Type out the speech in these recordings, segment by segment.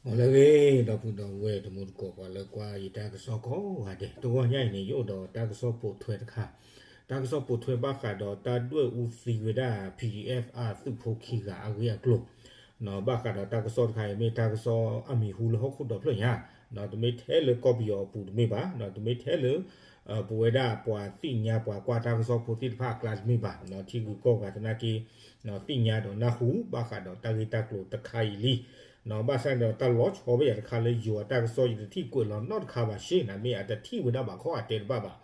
အိၣ်လၢအဂ့ၤ ဒီပုၢ်ဒီဝဲၢ်တံၤသကိး ပှၤလၢကွၢ်ယတၢ်ကစီၣ်ကိးဂၤဒဲး, တဂီၤညါအံၤန့ၣ် ယအိၣ်ဒီးတၢ်ကစီၣ်ပိာ်ထွဲတခါ, တၢ်ကစီၣ်ပိာ်ထွဲဘၣ်ဃးဒီးတၢ်ဒွဲၣ်အူသံဝဲဒၣ် PDF အသုးဖိခံဂၤအဂ့ၢ်အကျိၤ, ဘၣ်ဃးဒီးတၢ်ကစီၣ်တခါအံၤ မ့ၢ်တၢ်ကစီၣ်အမံၤဟူလၢဟီၣ်ခိၣ်ဒီဖျၢၣ်ညါ, တမ့ၢ်ထဲလၢကီၢ်ပယီၤအပူၤတမ့ၢ်ဘၣ်, တမ့ၢ်ထဲလၢ ပဝဲဒၣ်ပှၤသ့ၣ်ညါပှၤကွၢ်တၢ်ကစီၣ်ဖိသ့ၣ်တဖၣ်အကျါတမ့ၢ်ဘၣ်, ထံဂုၤကီၢ်ဂၤသနာ်က့ သ့ၣ်ညါဒီးနၢ်ဟူ ဘၣ်ဃးဒီးတၢ်ဂ့ၢ်တၢ်ကျိၤတခါအံၤလံ, ဘၣ်ဆၣ်န့ၣ်ဒီးတၢ်လီၤဆီဘၣ်ယၤတခါလၢယိၤအတၢ်ကစီၣ် ယတထံၣ်ကွဲးလီၤနီတခါဘၣ်ရှ့, နမ့ၢ်အတထံၣ်ဝဲဒၣ်ဘၣ်ခီအတဲတဘၣ်ဘၣ်,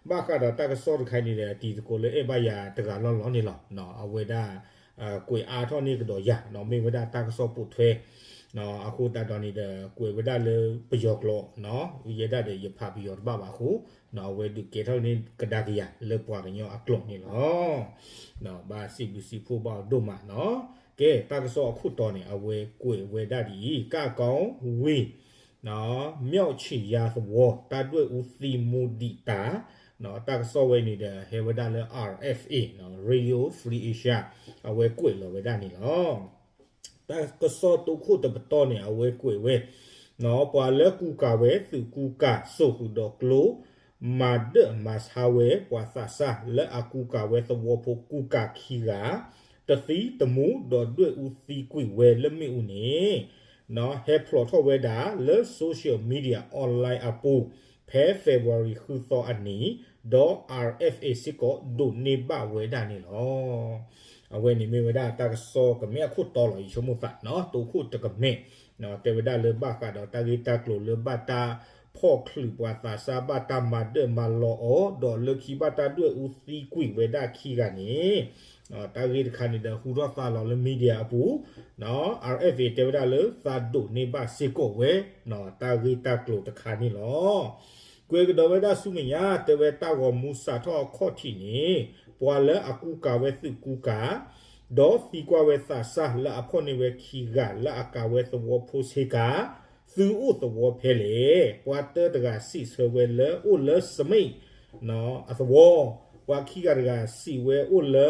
ဘၣ်ဃးဒီးတၢ်ကစီၣ်တခါအံၤန့ၣ်ဒီး တံၤသကိးလၢအဲၣ်ဘၣ်ယၤတဂၤလီၢ်လီၢ်န့ၣ်လီၤ, အဝဲဒၣ် ကွဲးအါထီၣ်န့ၢ်ကဒီးယၤ, မ့ၢ်ဝဲဒၣ်တၢ်ကစီၣ်ပိာ်ထွဲ အဃိသတးဒီးန့ၣ်ဒီး ကွဲးဝဲဒၣ်လၢပယီၤကျိာ်, ယဲဒၣ်ဒီးယဖးပယီၤတဘၣ်ဘၣ်အဃိ, အဝဲဒုးကဲထီၣ်န့ၢ်ကဒါက့ၤယၤလၢပှၤကညီအကျိာ်န့ၣ်လီၤ. ဘၣ်စံးဘျုးစံးဖှိၣ်ဘၣ်အီၤဒိၣ်မးနီၤ. ကဲ တၢ်ကစီၣ်အခိၣ်တီန့ၣ် အဝဲကွဲးဝဲဒၣ်ဒ်အံၤ, ကၣ်ကီဝ့ၢ် မျောက်ခြေရာသဝီ တၢ်ဒွဲၣ်အူသံမူဒံးတၢ်, တၢ်ကစီၣ်ဝဲန့ၣ်ဒီး ဟဲဝဲဒၣ်လၢ RFA, Radio Free Asia အဝဲကွဲးလီၤဝဲဒၣ်န့ၣ်လီၤ. တၢ်ကစီၣ်တိခိၣ်တပတီၢ်န့ၣ် အဝဲကွဲးဝဲ ပှၤလၢကူကၤဝဲသုးကူကၤ စိာ်ဃုာ်ဒီးကျိ မၤဒၢၣ်မၤဆါဝဲပှၤသးစၢ် လၢအကူကၤဝဲသဝီဖိကူကၤခံဂၤ တသံတမူ ဒီးဒွဲၣ်အူသံကွံာ်ဝဲလၢမ့ၣ်အူန့ၣ် ဟဲဖျိးထီၣ်ဝဲဒၣ်လၢ social media online အပူၤ ဖဲ February ဃုသီအနံၤ, ဒီး RFA စ့ၢ်ကီးဒိးန့ၢ်ဘၣ်ဝဲဒၣ်န့ၣ်လီၤ. အဝဲန့ၣ်မ့ၢ်ဝဲဒၣ်တၢ်ကစီၣ်ကမဲအခိၣ်တီလီၤ. ယဆိကမိၣ်သးနီၤ တိခိၣ်တကမဲ တဲဝဲဒၣ်လၢဘၣ်ဃးဒီးတၢ်ဂ့ၢ်တၢ်ကျိၤလၢဘၣ်တၢ်ဖီၣ်ချုးပှၤသးစၢ် ဘၣ်တၢ်မၤဒၢၣ်မၤလီၤအီၤ ဒီးလၢခံဘၣ်တၢ်ဒွဲၣ်အူသံကွံာ်ဝဲဒၣ်ခံဂၤန့ၣ် တၢ်ဂ့ၢ်တခါန့ၣ်ဒီး ဟူထီၣ်သါလီၤလၢ media အပူၤ, RFA တဲဝဲဒၣ်လၢသးဒိးန့ၢ်ဘၣ်စ့ၢ်ကီးဝဲ တၢ်ဂ့ၢ်တၢ်ကျိၤတခါန့ၣ်လီၤ. ကွဲးကဒီးဝဲဒၣ်ဆူမဲာ်ညါ တဲဝဲတၢ်ဂီၤမူစးထီၣ်အခီၣ်ထံးန့ၣ် ပှၤလၢအကူကၤဝဲသုးကူကၤ ဒီးသံကွၢ်ဝဲသးစၢ်လၢအဖီၣ်န့ၢ်ဝဲခံဂၤလၢအကၤဝဲသဝီဖိဆ့ကၤ သုအိၣ်သဝီဖဲလဲၣ်. ပှၤတၢတဂၤစံးဆၢဝဲလၢအိၣ်လၢစမ့ၣ် အသဝီ, ပှၤခံဂၤတဂၤစံးဝဲအိၣ်လၢ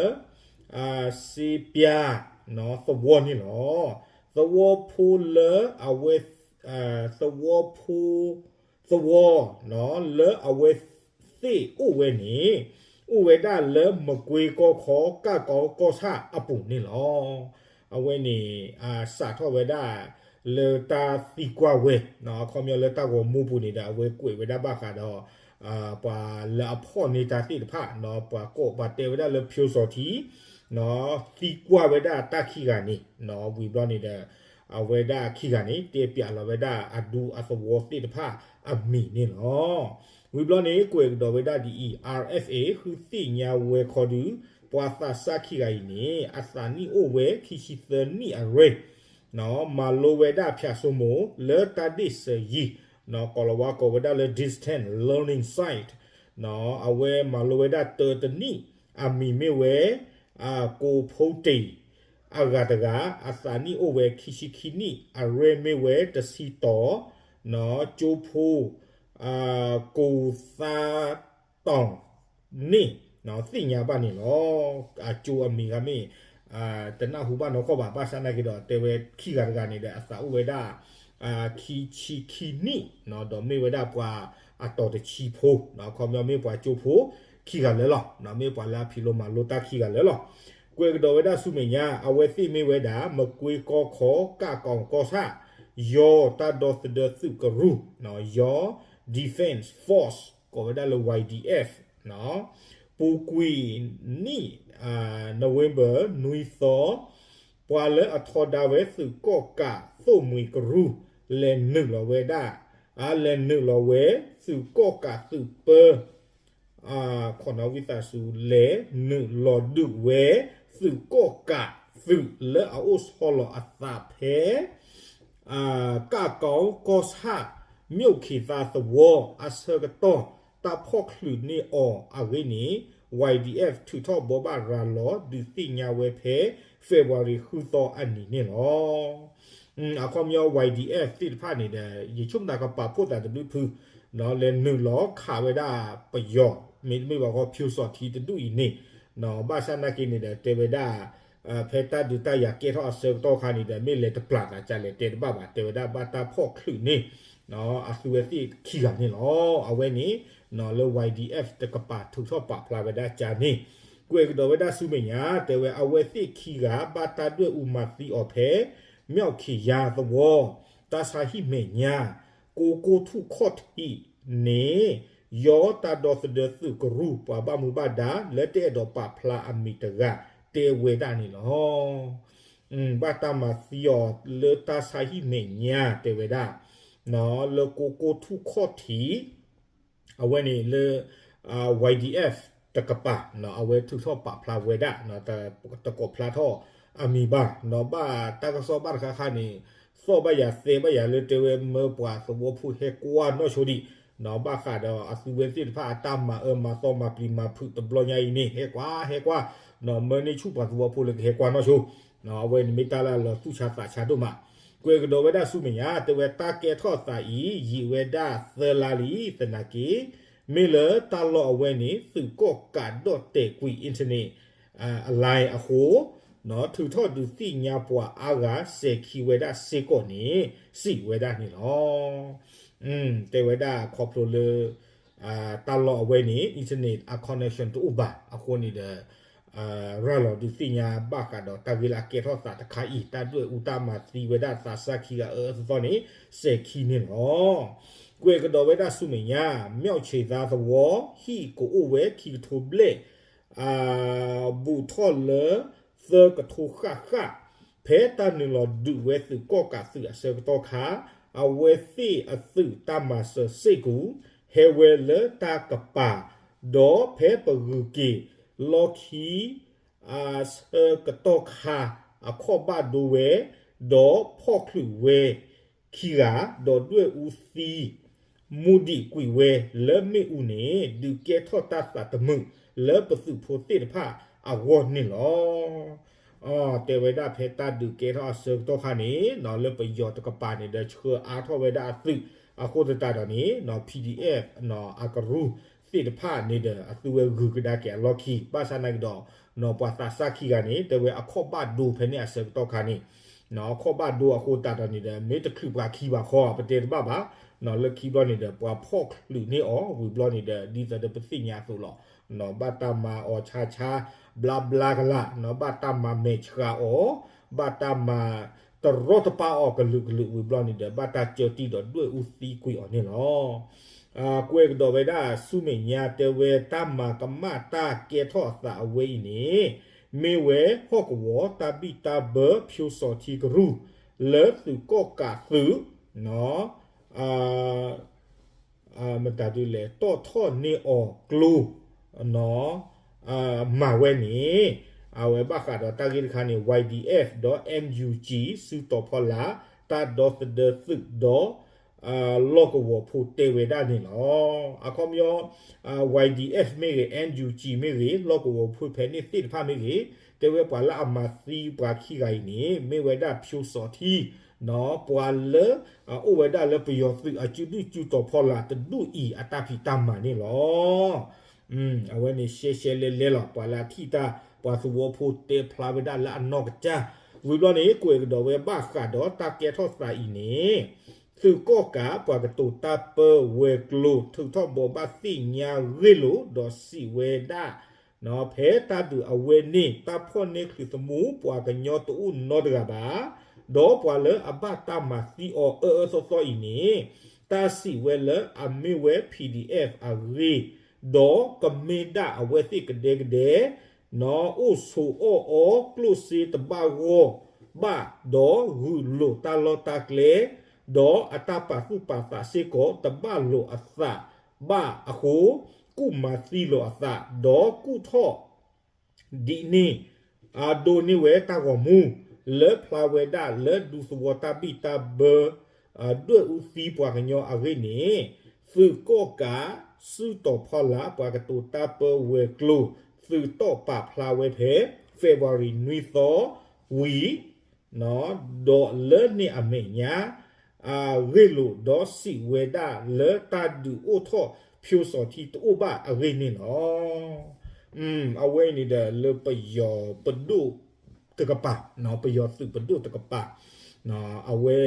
စ့ပျါ သဝီန့ၣ်လီၤ. သဝီဖိလၢအဝဲ သဝီဖိ သဝီ လၢအဝဲသ့ၣ်အိၣ်ဝဲန့ၣ် အိၣ်ဝဲဒၣ်လၢမကွ့ကီခီ ကၣ်ကီကီၢ်ဆၣ်အပူၤန့ၣ်လီၤ. အဝဲန့ၣ် စးထီၣ်ဝဲဒၣ် လၢတၢ်သံကွၢ်ဝဲ အခီပညီလၢတၢ်ဂီၤမူပူၤန့ၣ်ဒီး အဝဲကွဲးဝဲဒၣ်ဘၣ်ဃးဒီး ပှၤလၢအဖီၣ်န့ၢ်တၢ်သ့ၣ်တဖၣ် ပှၤကိးပှၤတဲဝဲဒၣ်လၢ ဖၠိစီၤထံ သံကွၢ်ဝဲဒၣ်တၢ်ခံဂၤန့ၣ် ဝံၤဘျီန့ၣ်ဒီး အဝဲဒၣ်ခံဂၤန့ၣ် တဲပျးလီၤဝဲဒၣ်အဒူအသဝီသ့ၣ်တဖၣ်အမံၤန့ၣ်လီၤ. ဝံၤဘျီန့ၣ် ကွဲးကဒီးဝဲဒၣ်ဒ်အံၤ, RFA ဃုသ့ၣ်ညါဝဲခီဒုး ပှၤသးစၢ်ခံဂၤအံၤန့ၣ် အသးနံၣ်အိၣ်ဝဲခံဆံသၢနံၣ်အရွဲၣ် မၤလိဝဲဒၣ်ဖၠးစိမိၤ လၢတၢ်ဒ့ၣ်စၢၤယံၤ ကိးလီၤဝါကိးဝဲဒၣ်လၢ distance learning site အဝဲမၤလိဝဲဒၣ်တၢတနံၣ် အမံၤမ့ၢ်ဝဲ ကိးဖိတ့ၢ် အဂၤတဂၤ အသးနံၣ်အိၣ်ဝဲခံဆံခံနံၣ် အရွဲၣ်မ့ၢ်ဝဲတဆံတီၤ ကၠိဖိ ကိးသါတီၤန့ၣ် သ့ၣ်ညါဘၣ်န့ၣ်လီၤ. အကၠိအမံၤဂၤမ့ၢ် တနၢ်ဟူဘၣ်နီၢ်ကီၢ်ဘၣ် ဘၣ်ဆၣ်နာ်က့ဒီး တဲဝဲခံဂၤတဂၤန့ၣ်ဒီး အသးအိၣ်ဝဲဒၣ် ခံဆံခံနံၣ် ဒီးမ့ၢ်ဝဲဒၣ်ပှၤအတီၤတဆံဖိ အခီပညီမ့ၢ်ပှၤကၠိဖိခံဂၤလၢာ်လီၤ. မ့ၢ်ပှၤလၢအဖံးလိမၤလိတၢ်ခံဂၤလၢာ်လီၤ. ကွဲးကဒီးဝဲဒၣ်ဆူမဲာ်ညါ အဝဲသ့ၣ်မ့ၢ်ဝဲဒၣ် မကွ့ကီခီ ကၣ်ကီကီၢ်ဆၣ် ယီၤတၢ်ဒီသဒၢသုးကရူၢ် ယီၤ Defense Force ကိးဝဲဒၣ်လၢ Y D F ပူၤကွံာ်နံၣ် November နွံသီ ပှၤလၢအထီဒါဝဲသုးကီၣ်ကးသိၣ်မှံၤကရူၢ် လဲၤနုာ်လီၤဝဲဒၣ် လဲၤနုာ်လီၤဝဲသုးကီၣ်ကးသုးပၢ ခိၣ်နီၣ်ဝံသးစူၤ လဲၤနုာ်လီၤဒုးဝဲ သုးကီၣ်ကးသုးလၢအအိၣ်ဆီလီၤအသးဖဲ ကၣ်ကီကီၢ်ဆၣ် မျိးခ့သါသဝီ အဆၢကတီၢ် တၢ်ဖီၣ်ချုးန့ၢ်အီၤအဂ့ၢ်န့ၣ် Y D F ထုးထီၣ်ဘိးဘၣ်ရၤလီၤ ဒုးသ့ၣ်ညါဝဲဖဲ February ဃုသီအနံၤန့ၣ်လီၤ. အခီပညီ Y D F သ့ၣ်တဖၣ်န့ၣ်ဒီး ယဆိကမိၣ်သးကပာ်ဖှိၣ်သးတဘျုးဖု လဲၤနုာ်လီၤခးဝဲဒၣ်ပယီၤ မ့တမ့ၢ်ဘၣ်ဃီ ဖၠိစီၤထံတဒူၣ်အံၤန့ၣ် ဘၣ်ဆၣ်နာ်က့န့ၣ်ဒီး တဲဝဲဒၣ် ဖဲတၢ်ဒုးတၢ်ယၤကဲထီၣ်အဆၢကတီၢ်ခါန့ၣ်ဒီး မ့ၢ်လဲၤတပျၢ်သးကလဲၣ်တဲတဘၣ်ဘၣ် တဲဝဲဒၣ်ဘၣ်တၢ်ဖီၣ်ချုးန့ၢ် အသုဝဲသ့ၣ်ခံဂၤန့ၣ်လီၤ. အဝဲန့ၣ် လၢ Y D F တကပၤထုးထီၣ်ပာ်ဖျါဝဲဒၣ်ကန့ၣ် ကွဲးကဒီးဝဲဒၣ်ဆူမဲာ်ညါ တဲဝဲအဝဲသ့ၣ်ခံဂၤ ဘၣ်တၢ်ဒွဲၣ်အူမၤသံအီၤဖဲ မၠီၣ်ခ့ၤယါသဝီ တၢ်ဆါဟံၣ်မဲာ်ညါ ကိကိထူၣ်ခီၣ်ထံးန့ၣ် ယီတၢ်ဒီသဒၢသုးကရူၢ် ပှၤဘၣ်မူဘၣ်ဒါ လၢတအဲၣ်ဒိးပာ်ဖျါအမံၤတဂၤ တဲဝဲဒၣ်န့ၣ်လီၤ. ဘၣ်တၢ်မၤသံအီၤလၢတၢ်ဆါဟံၣ်မဲာ်ညါ တဲဝဲဒၣ် လၢကိကိထူၣ်ခီၣ်ထံး အဝဲန့ၣ်လၢ Y D F တကပၤ အဝဲထုးထီၣ်ပာ်ဖျါဝဲဒၣ် တကိးဖျါထီၣ်အမံၤဘၣ် ဘၣ်တၢ်ကစီၣ်ဘၣ်တခါခါန့ၣ် သီၣ်ဘၣ်ယၤသဲဘၣ်ယၤလၢတဲဝဲမၢပှၤသဝီဖိဟဲကွၢ်နီၢ်ဆိဒံး ဘၣ်ဃးဒီးအသုဝဲသ့ၣ်တဖၣ်အတၢ်မၤအၢမၤသီမၤပျံၤမၤဖုးတဘျီညါအံၤန့ၣ် ဟဲကွၢ်ဟဲကွၢ် မၢန့ၢ်ဆူၣ်ပှၤသဝီဖိလၢကဟဲကွၢ်နီၢ်ဆိ အဝဲန့ၣ်မ့ၢ်တၢ်လၢအလီၤသူၣ်ဆါသးဆါဒိၣ်မး ကွဲးကဒီးဝဲဒၣ်ဆူမဲာ်ညါ တဲဝဲတၢ်ကဲထီၣ်သးအံၤ ယံာ်ဝဲဒၣ်သၢလါလံ သနာ်က့ မ့ၢ်လၢတၢ်လီၢ်အဝဲန့ၣ် သုးကီၣ်ကးဒီၣ်တဲာ်ကွံာ် internet အline အဃိ ထုးထီၣ်ဒုးသ့ၣ်ညါပှၤအါဂၤ စဲၤခံဝဲဒၣ်စ့ၢ်ကီးန့ၣ် စံးဝဲဒၣ်န့ၣ်လီၤ. တဲဝဲဒၣ်ခီဖျိလၢ တၢ်လီၢ်အဝဲန့ၣ် internet အ connection တအိၣ်ဘၣ်အဃိန့ၣ်ဒီး ရၤလီၤဒုးသ့ၣ်ညါဘၣ်ဃးဒီးတၢ်ဂ့ၢ်လၢအကဲထီၣ်သးတခါအံၤ တၢ်ဒွဲၣ်အူတၢ်မၤသံဝဲဒၣ်သးစၢ်ခံဂၤအၢအၢသီသီန့ၣ် စဲၤခံန့ၣ်လီၤ. ကွဲးကဒီးဝဲဒၣ်ဆူမဲာ်ညါ မၠီၣ်ခ့ၤယါသဝီ ဟံၣ်ကအိၣ်ဝဲခံကထိဘျဲၣ် ဘူးထီၣ်လၢ သၢကထိဃၣ်ဃၣ် ဖဲတၢ်နုာ်လီၤဒုးဝဲသုးကီၣ်ကးသုးအဆၢကတီၢ်ခါ အဝဲသ့ၣ်အသုးတၢ်မၤစၢၤစ့ၢ်ကီး ဟဲဝဲလၢတၢ်ကပၤ ဒီးဖဲပဂုၤက့ၤ လီၢ်ခံ အဆၢကတီၢ်ခါ အခီၣ်ဘၣ်ဒိဝဲ ဒီးဖီၣ်ချုးဝဲ ခံဂၤ ဒီးဒွဲၣ်အူသံ မူဒံးကွံာ်ဝဲလၢမ့ၣ်အူန့ၣ် ဒုးကဲထီၣ်တၢ်သးတမုာ်လၢပသုးဖိသ့ၣ်တဖၣ်အဂီၢ်န့ၣ်လီၤ. တဲဝဲဒၣ်ဖဲတၢ်ဒုးကဲထီၣ်အဆၢကတီၢ်ခါန့ၣ် လၢပယီၤတကပၤန့ၣ်ဒီး ဆှၢအါထီၣ်ဝဲဒၣ်အသုး အဃိသတးဒီးန့ၣ် P D F အကရူၢ်သ့ၣ်တဖၣ်န့ၣ်ဒီး အသုဝဲဂုၤကဒါက့ၤအလီၢ်ခံ ဘၣ်ဆၣ်နာ်က့ဒီး ပှၤသးစၢ်ခံဂၤန့ၣ် တဲဝဲအခီၣ်ဘၣ်ဒိဖဲန့ၣ်အဆၢကတီၢ်ခါန့ၣ် အခီၣ်ဘၣ်ဒိအဃိသတးဒီးန့ၣ်ဒီး မ့ၢ်တချုးပှၤခံဘၣ်ခီ ပတဲတဘၣ်ဘၣ် လၢခံဘျီန့ၣ်ဒီး ပှၤဖီၣ်ချုးန့ၢ်အီၤဝံၤဘျီန့ၣ်ဒီး ဒ်သိးဒီးပသ့ၣ်ညါအသိးလီၤ. ဘၣ်တၢ်မၤအီၤဆါဆါ ဘျါဘျါကလာ် ဘၣ်တၢ်မၤမဲာ်ဆှးအီၤ ဘၣ်တၢ်မၤတရီတပါအီၤကလုာ်ကလုာ်ဝံၤဘျီန့ၣ်ဒီး ဘၣ်တၢ်ကၢတံၢ်ဒီးဒွဲၣ်အူသံကွံာ်အီၤန့ၣ်လီၤ. ကွဲးကဒီးဝဲဒၣ်ဆူမဲာ်ညါ တဲဝဲတၢ်မၤကမၣ်တၢ်ကဲထီၣ်အသးအဝဲအံၤန့ၣ် မ့ၢ်ဝဲဟီၣ်ကဝီၤတၢ်ဘံၣ်တၢ်ဘၢဖၠိစီၤထံကရူၢ် လၢသုးကီၣ်ကးသုး မတၤဒ်လဲၣ် တီၣ်ထီၣ်န့ၢ်အီၤကျိ မၤဝဲန့ၣ် အဝဲဘၣ်ဃးဒီးတၢ်ဂ့ၢ်တခါန့ၣ် Y D F ဒီး N U G စုတီၤဖီလာ် တၢ်ဒီသဒၢသုးဒီး လီၢ်ကဝီၤဖိတဲဝဲဒၣ်န့ၣ်လီၤ. အခီပညီ Y D F မ့ၢ်ဂ့ၤ N U G မ့ၢ်ဂ့ၤ လီၢ်ကဝီၤဖိဖဲန့ၣ်သ့ၣ်တဖၣ်မ့ၢ်ဂ့ၤ တဲဝဲပှၤလၢအမၤသံပှၤခံဂၤအံၤန့ၣ် မ့ၢ်ဝဲဒၣ်ဖၠိစီၤထံ ပှၤလၢ အအိၣ်ဝဲဒၣ်လၢပယီၤသုးအစုဒုၣ်စုတီၤဖီလာ်တဒူၣ်အံၤအတၢ်ဖံးတၢ်မၤန့ၣ်လီၤ. အဝဲန့ၣ်ရှဲရှဲလဲလဲလီၤ ပှၤလၢအထံၣ်တၢ် ပှၤသဝီဖိတဲဖျါဝဲဒၣ်လၢအနီၢ်ကစၢ် ဝံၤဘျီန့ၣ် ကွဲးကဒီးဝဲဘၣ်ဃးဒီးတၢ်ကဲထီၣ်သးအံၤန့ၣ် သုးကီၣ်ကးပှၤကတိၤတၢ်ပၢဝဲၤကျိၤ ထုးထီၣ်ဘိးဘၣ်သ့ၣ်ညါဂ့ၢ်လိာ်ဒီးစံးဝဲဒၣ် ဖဲတၢ်ဒုးအဝဲန့ၣ် တၢ်ဖီၣ်န့ၢ်ချုးသမူ ပှၤကညီတအိၣ်နီတဂၤဘၣ်, ဒီးပှၤလၢအဘၣ်တၢ်မၤသံအီၤအၢအၢသီသီအံၤန့ၣ် တၢ်စံးဝဲလၢအမ့ၢ်ဝဲ P D F အဂ့ၢ်, ဒီးကမ့ၢ်ဒၣ်အဝဲသ့ၣ်ကဒဲကဒဲ အိၣ်ဆိးအီၣ်အီကျိၣ်စ့တဘၣ်ဂီၢ်ဘၣ်, ဒီးဂုာ်လိာ်တၢ်လီၢ်တၢ်ကျဲ, ဒီးအတၢ်ပာ်သူၣ်ပာ်သးစ့ၢ်ကီးတဘၣ်လိာ်အသးဘၣ်အဃိ, ကူၣ်မၤသံလိာ်အသး, ဒီးကူၣ်ထီၣ် ဒ်န့ၣ် အဒိးန့ၢ်ဝဲတၢ်ဂီၤမူ လၢဖျါဝဲဒၣ်လၢဒူသဝီတၢ်ဘံၣ်တၢ်ဘၢ ဒွဲၣ်အူသံပှၤကညီအဂ့ၢ်န့ၣ်, သုးကီၣ်ကး စုတီၤဖီလာ် ပှၤကတိၤတၢ်ပၢဝဲၤကျိၤ သုးတီၣ်ပာ်ဖျါဝဲဖဲ February နွံသီဝံၤ ဒီးလၢန့ၣ်အမဲာ်ညါ အဂ့ၢ်လိာ်ဒီးစံးဝဲဒၣ်လၢတၢ်ဒုးအိၣ်ထီၣ်ဖၠိစီၤထံတအိၣ်ဘၣ်အဂ့ၢ်န့ၣ်လီၤ. အဝဲအံၤန့ၣ်ဒီးလၢပယီၤပဒိၣ် တကပၤ, ပယီၤသုးပဒိၣ်တကပၤ, အဝဲ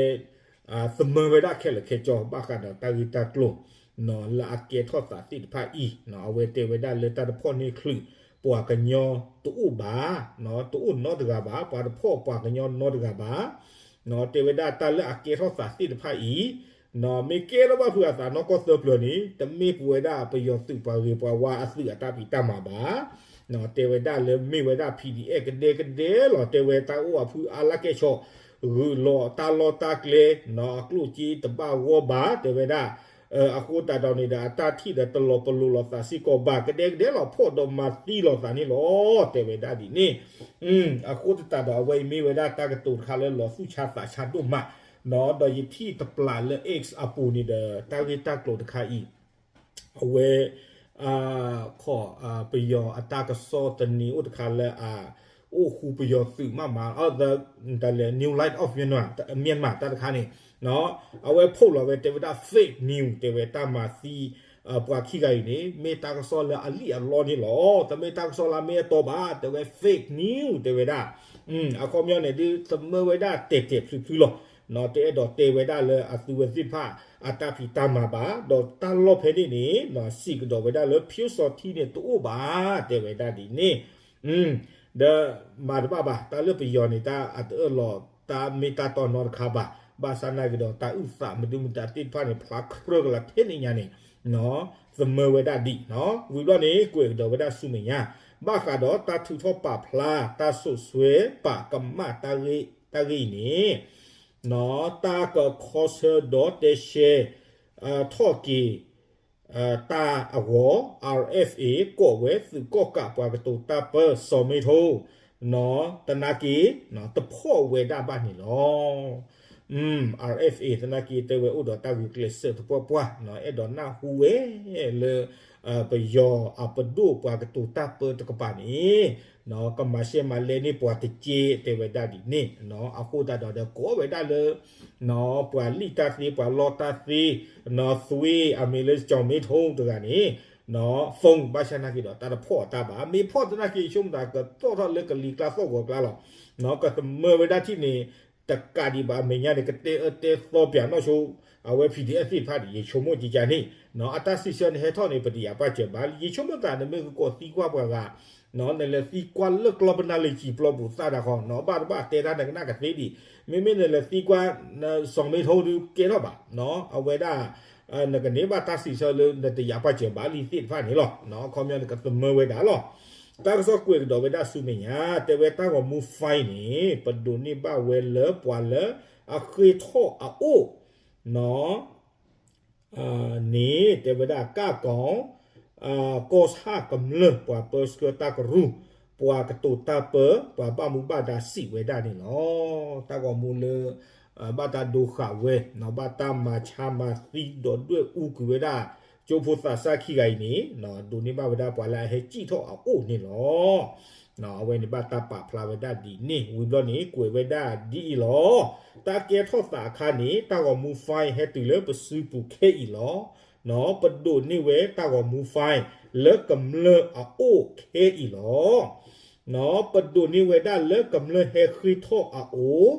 သမၢဝဲဒၣ်ခဲလၢာ်ခဲဆ့ ဘၣ်ဃးဒီးတၢ်ဂ့ၢ်တၢ်ကျိၤ လၢအကဲထီၣ်သးသ့ၣ်တဖၣ်အံၤ, အဝဲတဲဝဲဒၣ်လၢတၢ်တဖီၣ်န့ၢ်ချုးပှၤကညီတအိၣ်ဘၣ်, တအိၣ်နီတဂၤဘၣ်, ပှၤတဖီၣ်ပှၤကညီနီတဂၤဘၣ်, တဲဝဲဒၣ်တၢ်လၢအကဲထီၣ်သးသ့ၣ်တဖၣ်အံၤ မ့ၢ်ကဲထီၣ်ဘၣ်ဖုးအသးနီၢ်ကီၢ်သၢပျၢၤန့ၣ် တမ့ၢ်ပဝဲဒၣ်ပယီၤသုးပှၤဂ့ၤပှၤဝါအသုးအတၢ်ဖံးတၢ်မၤဘၣ်, တဲဝဲဒၣ်လၢမ့ၢ်ဝဲဒၣ် PDF ကဒဲကဒဲလီၤ, တဲဝဲတၢ်အိၣ်အဖုအါလၢကဲဆီၣ် ဂုာ်လီၤတၢ်လီၢ်တၢ်ကျဲ, အကျိၣ်စ့တဘၣ်ဂီၢ်ဘၣ် တဲဝဲဒၣ်, အဃိသတးဒီးန့ၣ်ဒီး အတၢ်ထံၣ်ဒီးတလီၤပလိာ်လိာ်သးစ့ၢ်ကီးဘၣ် ကဒဲကဒဲလီၤ ဖီၣ်ဒီးမၤသံလိာ်သးန့ၣ်လီၤ တဲဝဲဒၣ်ဒ်န့ၣ်, အဃိသတးဒီးအဝဲအံၤမ့ၢ်ဝဲဒၣ်တၢ်ကတိၤတခါလၢလီၤသူၣ်ဆါသးဆါဒိၣ်မး, ဒီးယထံၣ်တပျးလၢ X အပူၤန့ၣ်ဒီး တၢ်ဂ့ၢ်တၢ်ကျိၤတခါအံၤ အဝဲ ခီ ပယီၤအတၢ်ကစီၣ်သန့ၤအိၣ်တခါလၢအအိၣ်ဃူပယီၤသုးမးမး တၢ်လၢ New Light of Myanmar တၢ် Myanmar တၢ်တခါန့ၣ်, အဝဲ post လီၤဝဲတဲဝဲဒၣ် fake news တဲဝဲတၢ်မၤသံ ပှၤခံဂၤအံၤန့ၣ် မ့ၢ်တၢ်ကစီၣ်လၢအလံၣ်အလီန့ၣ်လီၤ, တမ့ၢ်တၢ်ကစီၣ်လၢအမ့ၢ်အတီဘၣ် တဲဝဲ fake news တဲဝဲဒၣ်, အခီပညီန့ၣ်ဒုး သမၢဝဲဒၣ်တဲာ်တဲာ်ဖျုးဖျုးလီၤ, တအဲၣ်ဒိးတဲဝဲဒၣ်လၢအသုဝဲသ့ၣ်တဖၣ် အတၢ်ဖံးတၢ်မၤဘၣ်, ဒီးတၢ်လီၢ်ဖဲန့ၣ်န့ၣ် စံးကဒီးဝဲဒၣ်လၢ ဖၠိစီထံန့ၣ်တအိၣ်ဘၣ် တဲဝဲဒၣ်ဒ်န့ၣ်, ဒီးမၤတဘၣ်ဘၣ် တၢ်လၢပယီၤန့ၣ် တၢ်အတအၢၣ်လီၤ တၢ်မ့ၢ်တၢ်တီနီတခါဘၣ်, ဘၣ်ဆၣ်နာ်က့ၤဒီးတၢ်အုၣ်သးမဒုမတၤသ့ၣ်တဖၣ်န့ၣ် ဖျါကြၢးကလာ်ထဲန့ၣ်ညါန့ၣ် သမၢဝဲဒၣ်ဒ်, ဝံၤဘျီန့ၣ် ကွဲးကဒီးဝဲဒၣ်ဆူမဲာ်ညါ, ဘၣ်ဃးဒီးတၢ်ထုးထီၣ်ပာ်ဖျါ တၢ်စိာ်ဆှဲပာ်ကမၣ်တၢ်ဂ့ၢ်အံၤန့ၣ် တၢ်ကခီဆၢဒီးတဲရှဲ ထီၣ်က့ၤ တၢ်အဂီၢ် RFA ကိးဝဲသုးကီၣ်ကးပှၤကတိၤတၢ်ပၢ စီၤမ့ထိ သနာ်က့ တဖီၣ်ဝဲဒၣ်ဘၣ်န့ၣ်လီၤ. RFA သနာ်က့ တဲဝဲအိၣ်ဒီးတၢ်ဂုာ်ကျဲးစၢးသပှၢ်ပှၢ် အဲၣ်ဒိးနၢ်ဟူဝဲလၢ ပယီၤအပဒိၣ်ပှၤကတိၤတၢ်ပၢတကပၤန့ၣ် ကမၤရှဲမၤလဲန့ၢ်ပှၤတက့ၢ် တဲဝဲဒၣ်ဒ်န့ၣ်, အဃိသတးဒီးဒီးကိးဝဲဒၣ်လၢ ပှၤလံၣ်တၢ်သ့ ပှၤလီတၢ်သ့ သွ့ အမ့ၢ်လၢစီၤမ့ထိတဂၤန့ၣ် phone ဘၣ်ဆၣ်နာ်က့ၤဒီးတၢ်တဖီၣ်အတၢ်ဘၣ်, မ့ၢ်ဖီၣ်သနာ်က့ၤ ယဆိကမိၣ်သးကသီၣ်ထီၣ်လၢကလံၤကျါသီၣ်ဂီၤကျါလီၤ. ကသမၢဝဲဒၣ်ထံၣ်န့ၣ် တကးဒံးဘၣ်အမဲာ်ညါန့ၣ် ကတဲအၢတဲသီပၠးနီၢ်ဆိ အဝဲ PDF သ့ၣ်တဖၣ်န့ၣ် ယဆိကမိၣ်ကကန့ၣ် အတၢ်စံးဆၢန့ၣ်ဟဲထီၣ်န့ၣ် ပတယာ်ပာ်စၢၤဘၣ်လံ. ယဆိကမိၣ်သးနမ့ၢ်ကကိးသံကွၢ်ပှၤဂၤ နလဲၤသံကွၢ်လၢကျီပနၢ်လၢကံၣ်ပျီပူၤသၣ်တၢ်ခီ ဘၣ်တဘၣ်တဲတၢ်နကနၣ်ကသ့ဒံး, မ့မ့ၢ်နလဲၤသံကွၢ် စီၤမ့ထိဒုးကဲထီၣ်ဘၣ်, အဝဲဒၣ် နကန့ၢ်ဘၣ်တၢ်စံးဆၢလၢနတယာ်ပာ်စၢၤဘၣ်လံသ့ၣ်တဖၣ်န့ၣ်လီၤ. အခီပညီန့ၣ်ကသမၢဝဲဒၣ်လီၤ. တၢ်ကစီၣ်ကွဲးကဒီးဝဲဒၣ်ဆူမဲာ်ညါ တဲဝဲတၢ်ဂီၤမူ five န့ၣ် ပဒိးန့ၢ်ဘၣ်ဝဲလၢပှၤလၢအဃ့ထီၣ်အအိၣ် န့ၣ် တဲဝဲဒၣ်ကၣ်ကီၤ ကီၢ်ဆၣ်ကမျၢၢ် ပှၤပၢဆှၢတၢ်ကရူၢ် ပှၤကတိၤတၢ်ပၢ ပှၤဘၣ်မူဘၣ်ဒါစံးဝဲဒၣ်န့ၣ်လီၤ. တၢ်ဂီၤမူလၢ ဘၣ်တၢ်ဒိဃာ်ဝဲ ဘၣ်တၢ်မၤဆါမၤသံဒီးဒွဲၣ်အူကွံာ်ဝဲဒၣ် ကၠိဖိသးစၢ်ခံဂၤအံၤန့ၣ် ဒိးန့ၢ်ဘၣ်ဝဲဒၣ်ပှၤလၢအဟဲစံၣ်ထီၣ်အအိၣ်န့ၣ်လီၤ. အဝဲန့ၣ်ဘၣ်တၢ်ပာ်ဖျါဝဲဒၣ်ဒ်န့ၣ် ဝံၤဘျီန့ၣ် ကွဲးဝဲဒၣ်ဒ်အံၤလီၤ. တၢ်ကဲထီၣ်သးအခါန့ၣ် တၢ်ဂီၤမူ five ဟဲတုၤလၢပစုပူၤခဲအံၤလီၤ. ပဒိးန့ၢ်ဝဲတၢ်ဂီၤမူ five လၢကမျၢၢ်အအိၣ်ခဲအံၤလီၤ. ပဒိးန့ၢ်ဝဲဒၣ်လၢကမျၢၢ်ဟဲဃ့ထီၣ်အအိၣ်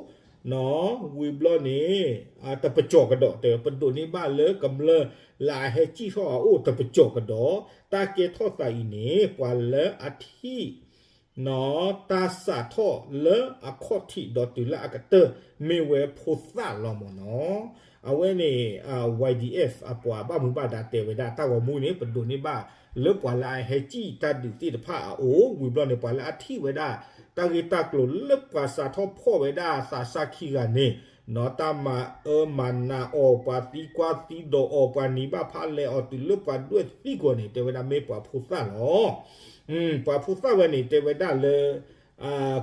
ဝံၤဘျီန့ၣ် တပကီၢ်ကဒီး တဲဝဲ ပဒိးန့ၢ်ဘၣ်လၢကမျၢၢ်လၢအဟဲစံၣ်ထီၣ်အအိၣ်တပကီၢ်ကဒီး တၢ်ကဲထီၣ်သးအံၤန့ၣ် ပှၤလၢအထံၣ် တၢ်စးထီၣ်လၢအခီၣ်ထံးဒီးတုၤလၢအကတၢၢ် မ့ၢ်ဝဲဖိသၣ်လီၤမ့ၢ်နီၤ. အဝဲန့ၣ် YDF အပှၤဘၣ်မူဘၣ်ဒါတဲဝဲဒၣ် တၢ်ဂီၤမူန့ၣ် ပဒိးန့ၢ်ဘၣ်လၢပှၤလၢအဟဲစံၣ်တၢ်ဒုးသ့ၣ်တဖၣ်အအိၣ် ဝံၤဘျီန့ၣ် ပှၤလၢအထံၣ်ဝဲဒၣ် တၢ်ဂ့ၢ်တၢ်ကျိၤလၢပှၤစးထီၣ်ဖီၣ်ဝဲဒၣ်သးစၢ်ခံဂၤန့ၣ် တၢ်မၤအၢမၤနးအီၤ ပှၤသံကွၢ်သံဒိးအီၤ ပှၤနံၤဘၣ်ဖးလဲၢ်အီၤ တုၤလၢပှၤဒွဲၣ်သံကွံာ်န့ၣ် တဲဝဲဒၣ်မ့ၢ်ပှၤဖိသၣ်လီၤ. ပှၤဖိသၣ်ဝဲန့ၣ် တဲဝဲဒၣ်လၢ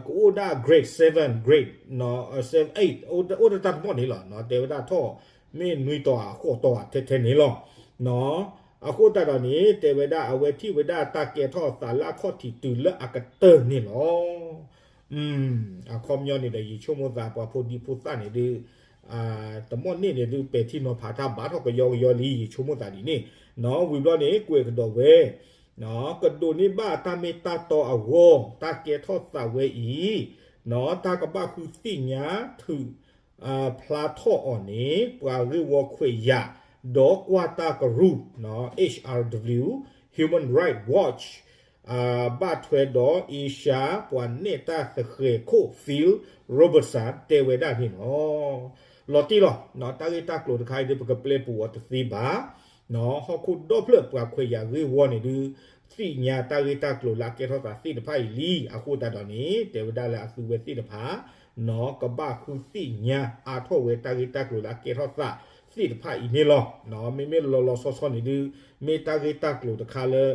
ကအိၣ်ဒၣ် grade seven, grade seven, eight အိၣ်တၢ်တမီၢ်န့ၣ်လီၤ. တဲဝဲဒၣ်ထီၣ် မ့ၢ်နွံတီၤဧါ ဃိးတီၤဧါ ထဲထဲန့ၣ်လီၤ. အဃိသတးဒီးန့ၣ် တဲဝဲဒၣ်အဝဲထံၣ်ဝဲဒၣ်တၢ်ကဲထီၣ်သးလၢအခီၣ်ထံးတုၤလၢအကတၢၢ်န့ၣ်လီၤ. အခီပညီန့ၣ်ဒီး ယဆိကမိၣ်သးပှၤဖိဒံဖိသၣ်န့ၣ်ဒုး တမီၢ်န့ၢ်န့ၣ်ဒုး ပဲာ်ထံနီၤဖးတၢ်ဘၣ်ထီၣ်ကယီကယီလံ ယဆိကမိၣ်သးဒ်န့ၣ်. ဝံၤဘျီန့ၣ် ကွဲးကဒီးဝဲ ကဒိးန့ၢ်ဘၣ်တၢ်မ့ၢ်တၢ်တီအဂီၢ် တၢ်ကဲထီၣ်သးဝဲအံၤ တၢ်ကဘၣ်ဃုသ့ၣ်ညါထုးဖျါထီၣ်အီၤန့ၣ် ပှၤဂ့ၢ်ဝီခွဲးယာ် ဒီးကွၢ်တၢ်ကရူၢ် H R W, Human Rights Watch ဘၣ်ထွဲဒီး Asia ပှၤနဲၣ်တၢ်သဃဲၤခိၣ် Phil Robertson တဲဝဲဒၣ်န့ၣ်လီၤ. လီၤတံၢ်လီၤ, တၢ်ဂ့ၢ်တၢ်ကျိၤတခါအံၤဒုး ပကပျဲပူၤအီၤတသ့ဘၣ်. ဟီၣ်ခိၣ်ဒီဖျၢၣ်ပှၤခွဲးယာ်ဂ့ၢ်ဝီန့ၣ်ဒုး သ့ၣ်ညါတၢ်ဂ့ၢ်တၢ်ကျိၤလၢအကဲထီၣ်သးသ့ၣ်တဖၣ်အံၤလံ. အဃိသတးဒီးန့ၣ် တဲဝဲဒၣ်လၢအသုဝဲသ့ၣ်တဖၣ် ကဘၣ်ဃုသ့ၣ်ညါအါထီၣ်ဝဲတၢ်ဂ့ၢ်တၢ်ကျိၤလၢအကဲထီၣ်သးသ့ၣ်တဖၣ်အံၤန့ၣ်လီၤ. မ့မ့ၢ်လီၤလီၤဆီဆီန့ၣ်ဒုး မ့ၢ်တၢ်ဂ့ၢ်တၢ်ကျိၤတခါလၢ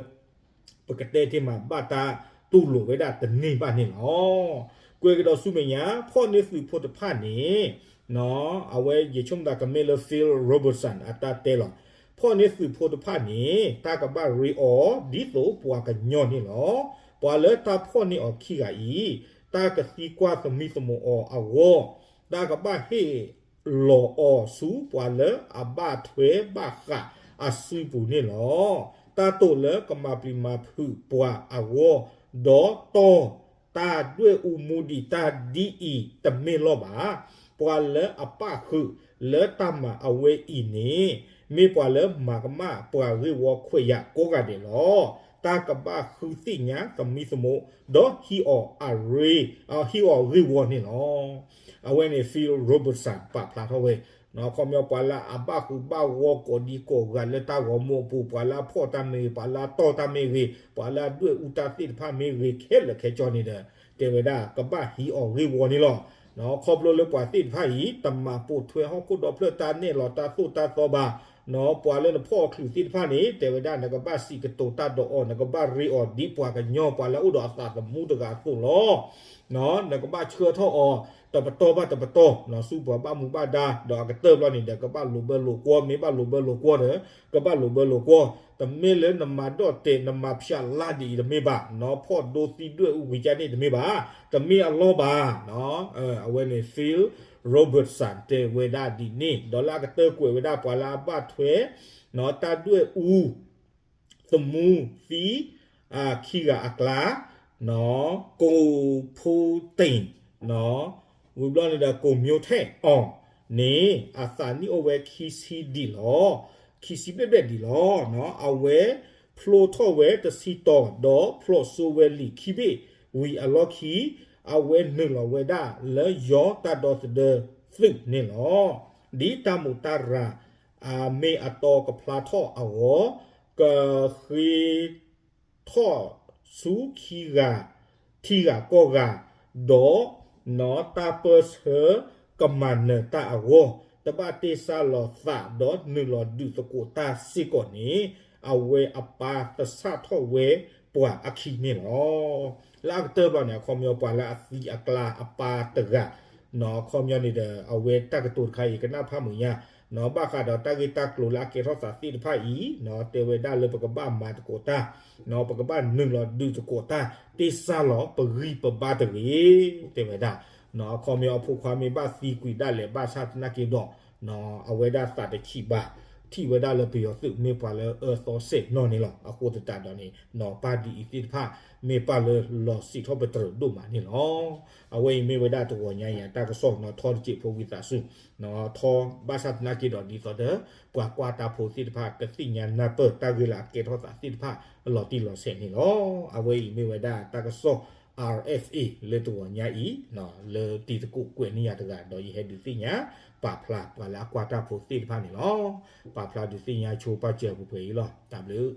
ပကတဲတ့ၢ်မးဘၣ်တၢ်တူၢ်လိာ်ဝဲဒၣ်တန့ၢ်ဘၣ်န့ၣ်လီၤ. ကွဲးကဒီးဆူမဲာ်ညါ ဖီၣ်န့ၢ်သုးဖိတဖၣ်န့ၣ် အဝဲယဆိကမိၣ်သးကမ့ၢ်လၢ Phil Robertson အတၢ်တဲလီၤ. ဖီၣ်န့ၢ်သုးဖိတဖၣ်န့ၣ် တၢ်ကဘၣ်ရ့အီၤဒ်သိးပှၤကညီန့ၣ်လီၤ. ပှၤလၢတၢ်ဖီၣ်န့ၢ်အီၤခံဂၤအံၤ တၢ်ကသံကွၢ်သမံသမိးအီၤအဂီၢ် တၢ်ကဘၣ်ဟ့ၣ်လီၤအီၤဆူပှၤလၢအဘၣ်ထွဲဘၣ်ဃးအစုပူၤန့ၣ်လီၤ. တၢ်တိာ်လၢကမၤပျံၤမၤဖုးပှၤအဂီၢ် ဒီးတီၢ်တၢ်ဒွဲၣ်အူမူဒံးတၢ်ဒ်အံၤတမ့ၢ်လီၤဘၣ်. ပှၤလၢအပၣ်ဃုာ်လၢတၢ်မၤအဝဲအံၤန့ၣ် မ့ၢ်ပှၤလၢမၤကမၣ်ပှၤဂ့ၢ်ဝီခွဲးယာ်ကိးဂၤဒဲးလီၤ. တၢ်ကဘၣ်ဃုသ့ၣ်ညါသမံသမိး ဒီးဟံးအီၤအရ့ ဟံးအီၤဂ့ၢ်ဝီန့ၣ်လီၤ. အဝဲန့ၣ် Phil Robertson ပာ်ဖျါထီၣ်ဝဲ ခီပညီပှၤလၢအဘၣ်ဃုာ်ဘၣ်ဂီၢ်ကိးဒံကိးဂၤလၢတၢ်ဂီၤမူအပူၤ ပှၤလၢအဖီၣ်တၢ်မ့ၢ်ဂ့ၤ ပှၤလၢအတီၢ်တၢ်မ့ၢ်ဂ့ၤ ပှၤလၢအဒွဲၣ်အူတၢ်သ့ၣ်တဖၣ်မ့ၢ်ဂ့ၤ ခဲလၢာ်ခဲဆ့န့ၣ်ဒီး တဲဝဲဒၣ်ကဘၣ်ဟံးအီၤဂ့ၢ်ဝီန့ၣ်လီၤ. ခီဖျိလၢပှၤသ့ၣ်တဖၣ်အံၤ တမၤပိာ်ထွဲဟီၣ်ခိၣ်ဒီဖျၢၣ်တၢ်နဲၣ်လီၤတၢ်သိၣ်တၢ်သီဘၣ်. ပှၤလၢနဖီၣ်အီၤချုးသ့ၣ်တဖၣ်န့ၣ် တဲဝဲဒၣ်နကဘၣ်စံးကတိၤတၢ်ဒီးအီၤ နကဘၣ်ရ့အီၤဒ်ပှၤကညီ ပှၤလၢအအိၣ်ဒီးအသးသမူတဂၤအသိးလီၤ. နကဘၣ်ဆှၢထီၣ်အီၤ တပတီၢ်ဘၣ်တပတီၢ် ဆူပှၤဘၣ်မူဘၣ်ဒါ ဒီးအကတၢၢ်ဘျီန့ၣ်ဒီး ကဘၣ်လိာ်ဘၢလိာ်ကွီ မ့ၢ်ဘၣ်လိာ်ဘၢလိာ်ကွီဒီး ကဘၣ်လိာ်ဘၢလိာ်ကွီ. တမ့ၢ်လၢနမၤဒိၣ်တဲာ် နမၤဖၠးလါဒ်အံၤတမ့ၢ်ဘၣ်, နဖီၣ်ဒိသံဒွဲၣ်အူဝံၤကန့ၣ်တမ့ၢ်ဘၣ်, တမ့ၢ်အလီၢ်ဘၣ်. အဝဲန့ၣ် Phil Robertson တဲဝဲဒၣ်ဒ်န့ၣ် ဒီးလၢအကတၢၢ်ကွဲးဝဲဒၣ်ပှၤလၢအဘၣ်ထွဲ တၢ်ဒွဲၣ်အူ သမူသံ ခံဂၤအကျါ ကိးဖိတ့ၢ် ဝံၤဘျီန့ၣ်ဒီး ကိးမျိုးထိုက်အောင်န့ၣ် အသးနံၣ်အိၣ်ဝဲခံဆံဒံးလီၤ, ခံဆံဘျဲၣ်ဘျဲၣ်ဒံးလီၤ. အဝဲဖျိထီၣ်ဝဲတဆံတီၤ ဒီးဖျိးစိဝဲလံာ်ခံဘ့ၣ်ဝံၤအလီၢ်ခံ အဝဲနုာ်လီၤဝဲဒၣ်လၢယီၤတၢ်ဒီသဒၢသုးန့ၣ်လီၤ. ဒ်တၢ်မူးတၢ်ရၤ မ့ၢ်အတီကဖျါထီၣ်အဂီၢ် ကဃ့ ထီၣ်ဆူခံဂၤ ထံဂၤကီၢ်ဂၤ ဒီးနီၢ်တၢ်ပၢၢ်ဆၢကမၤနၢၤတၢ်အဂီၢ် တဘၣ်တ့ၢ်စၢ်လီၤသးဒီးနုာ်လီၤဒုးသကိးတၢ်စ့ၢ်ကီးန့ၣ် အဝဲအပၢ်သဆၣ်ထီၣ်ဝဲပှၤအခံန့ၣ်လီၤ. လၢအကတၢၢ်ဘျီန့ၣ် အခီပညီပှၤလၢအသံအကျါအပၢ်တဂၤ အခီပညီန့ၣ်ဒီး အဝဲတၢ်ကတိၤတခါအံၤကနၣ်ဖးမုာ်ညါ ဘၣ်ဃးဒီးတၢ်ဂ့ၢ်တၢ်ကျိၤလၢအကဲထီၣ်သးသ့ၣ်တဖၣ်အံၤ တဲဝဲဒၣ်လၢပကဘၣ်မၤသကိးတၢ် ပကဘၣ်နုာ်လီၤဒုးသကိးတၢ် တ့ၢ်စၢ်လီၤပဂံၢ်ပဘါတဂ့ၤ တဲဝဲဒၣ်. အခီပညီအဖိခွါမ့ၢ်ဘၣ်သံကွံာ်ဒၣ်လဲာ်ဘၣ်ဆၣ်သနာ်က့ဒီး အဝဲဒၣ်သးတဆံးဘၣ် ထံၣ်ဝဲဒၣ်လၢပယီၤသုးမ့ၢ်ပှၤလၢအၢသီစဲးနီၢ်န့ၣ်လီၤ. အဃိသတးဒီးန့ၣ် ပၢ်ဒ်အံၤသ့ၣ်တဖၣ် မ့ၢ်ပၢ်လၢလီၤစံးထီၣ်ပတြၢၤဒိၣ်မးန့ၣ်လီၤ. အဝဲအံၤမ့ၢ်ဝဲဒၣ်တဂီၤညါအံၤအတၢ်ကစီၣ် ထီတစဲးဖိဝံသးစူၤ ထီဘၣ်ဆၣ်သနာ်က့ဒီးဒ်သိးဒီး ပှၤကွၢ်တၢ်ဖိသ့ၣ်တဖၣ် ကသ့ၣ်ညါနၢ်ပၢၢ်တၢ်ဂ့ၢ်လၢအကဲထီၣ်သးသ့ၣ်တဖၣ် လီၤတံၢ်လီၤဆဲးန့ၣ်လီၤ. အဝဲအံၤမ့ၢ်ဝဲဒၣ်တၢ်ကစီၣ် R F A လၢတဂီၤညါအံၤ လၢတံၤသကိးကွဲးန့ၢ်ယၤတဂၤ ဒီးယဟဲဒုးသ့ၣ်ညါ ပာ်ဖျါပှၤလၢအကွၢ်တၢ်ဖိသ့ၣ်တဖၣ်န့ၣ်လီၤ. ပာ်ဖျါဒုးသ့ၣ်ညါဆိပာ်စၢၤပှဲၤပှဲၤအံၤလီၤ. တၢ်ဘျုး